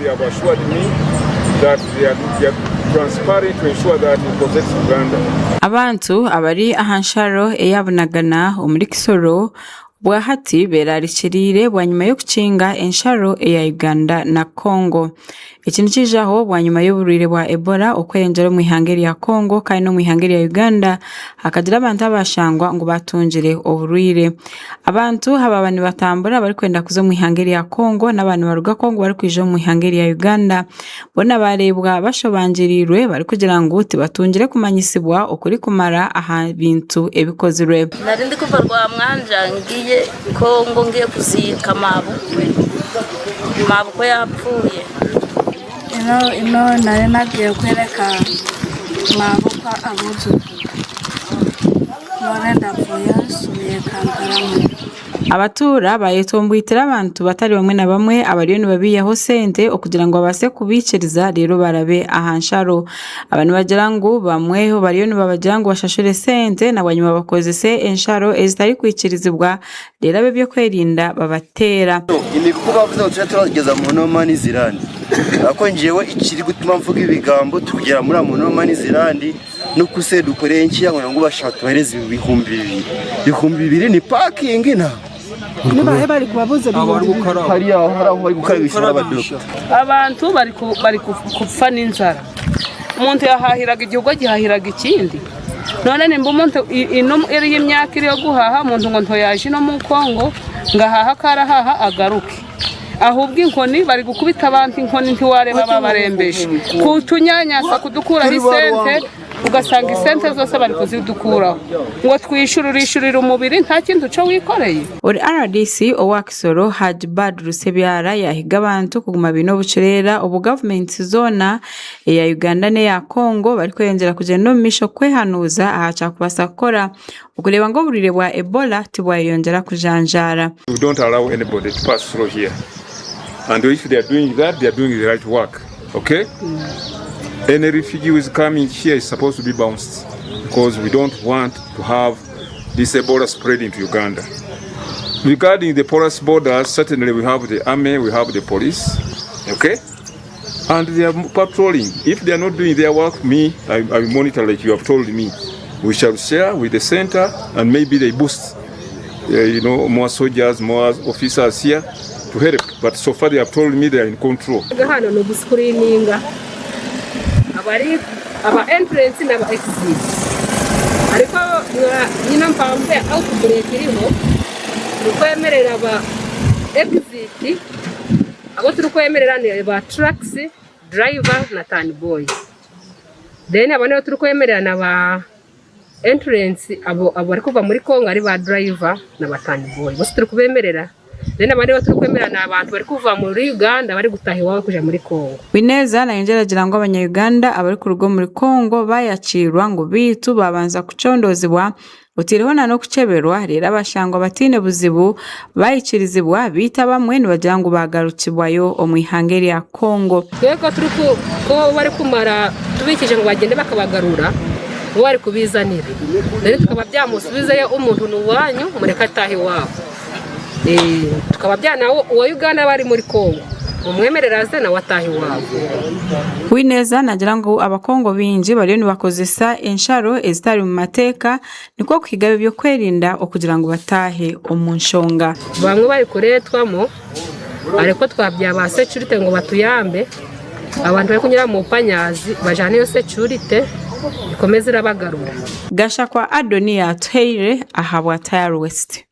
They have assured me that they are, they are transparent to ensure that we protect Uganda. Abantu abari aha nsharo eya Bunagana omuri Kisoro obwahati berarikiriire bwanyima y'okukinga ensharo eya Uganda na Congo. Eki nikiijaho bwanyima y'oburwaire bwa Ebola okweyongyera omu ihanga erya Congo kandi n'omu ihanga erya Uganda hakagira abantu abashangwa ngu batungire oburwaire. Abantu abaaba nibatambura barikwenda kuza omu ihanga erya Congo n'abaaba nibaruga Congo barikwija omu ihanga erya Uganda boona baareebwa bashobangiriirwe barikugira ngu tibatungire kumanyisibwa okurikumara aha bintu ebikozirwe. Nari ndikuva Rwamwanja ngiye Congo ngiye kuziika maabukwe, maabukwe yaapfuuye. Ino nari nagiye kwereka mabukwe abuzukuru none ndavuyeyo nsubiye Kampala muka. Abatuura baayetombwitira abantu batari bamwe na bamwe abariyo nibabiihaho sente okugira ngu babaase kubaikiriza reero barabe aha nsharo. Aba nibagira ngu bamwe bariyo nibabagira ngu bashashure sente na bwanyima bakozese ensharo ezitarikwikirizibwa reero ab'ebyokwerinda babateera. Imikuku bavuze ngu tujye turageza mu no man's land ariko njyewe ekirikutuma mvuga ebigambo tukugera muri no man's land n'oku dukore enkiya ngu bashaba tubahereze 2000 2000 ni pakingi na Nibahe bari kubabuza 2000? Hariya hari aho bari gukarabisha n'abadogita. Abantu bari kufa n'inzara. Omuntu yahahiraga igihugu agihahiraga ikindi. None nimba omuntu ino eriyo emyaka eri ey'oguhaha omuntu ngu ntoyaje ino omu Congo ngu ahahe aku arahaha agaruke. Ahubwo enkoni bari gukubita abantu enkoni ntiwareba babarembeje. Kutunyanyasa kudukuraho esente ugasanga esente zose bari kuzidukuraho. Ngu otwishyura orishurira omubiri nta kintu kyo wikoreye. Ori rdc owa Kisoro, Hajj Badru Ssebyala yaahiga abantu kuguma baine obucureera obu gavumenti zoona eya Uganda n'eya Congo barikweyongyera kugyenda omu maisho kwehanuuza aha kyakubaasa kukora okureeba ngu oburwaire bwa Ebola tibwayeyongyera kujanjaara. We don't allow anybody to pass through here and if they are doing that they are doing the right work okay any refugee who is coming here is supposed to be bounced because we don't want to have this Ebola spread into Uganda. Regarding the porous borders, certainly we have the army, we have the police, okay? And they are patrolling. If they are not doing their work, me, I monitor like you have told me. We shall share with the center and maybe they boost, more soldiers, more officers here to help. But so far they have told me they are in control. Hano ni uguscreeninga abari aba entrance n'aba exit ariko nyine mpamvu ya outbreak iriho turi kwemerera aba exit abo turi kwemerera ni ba trucks driver na turn boy then abo nibo turi kwemerera na ba entrance abo abo bari kuva muri Congo ari ba driver na ba turn boy bose turi kubemerera then abandi bo turi kwemerera ni abantu bari kuva muri Uganda bari gutaha iwabo kuja muri Congo. Wineza nayongyera agira ngu abanya-Uganda abarikuruga omuri Congo bayakiirwa ngu beitu babanza kucondozibwa oteireho na n'okukyeberwa reero abashangwa bataine buzibu baikirizibwa beitu abamwe nibagira ngu baagarukibwayo omu ihanga erya Congo. Twebwe turi ku ko barikumara tubiikije ngu bagyende bakabagarura bo barikubizanira then tukaba byamusubizayo omuntu ni owanyu mureke ataahe iwaabo. Tukaba bya nawe owa Uganda aba ari muri Congo mumwemerere aze nawe ataahe iwaabo. Wineza naagira ngu Abakongo baingi bariyo nibakozesa ensharo ezitari mu mateeka nikwo kuhiga ab'ebyokwerinda okugira ngu bataahe omu nshonga. Bamwe barikureetwamu ariko twabya ba security ngu batuyambe abantu barikunyura omu panyazi bajwaneyo security ekomeze erabagarura. Gashakwa Adonia Atuhaire ahabwa Tayari West.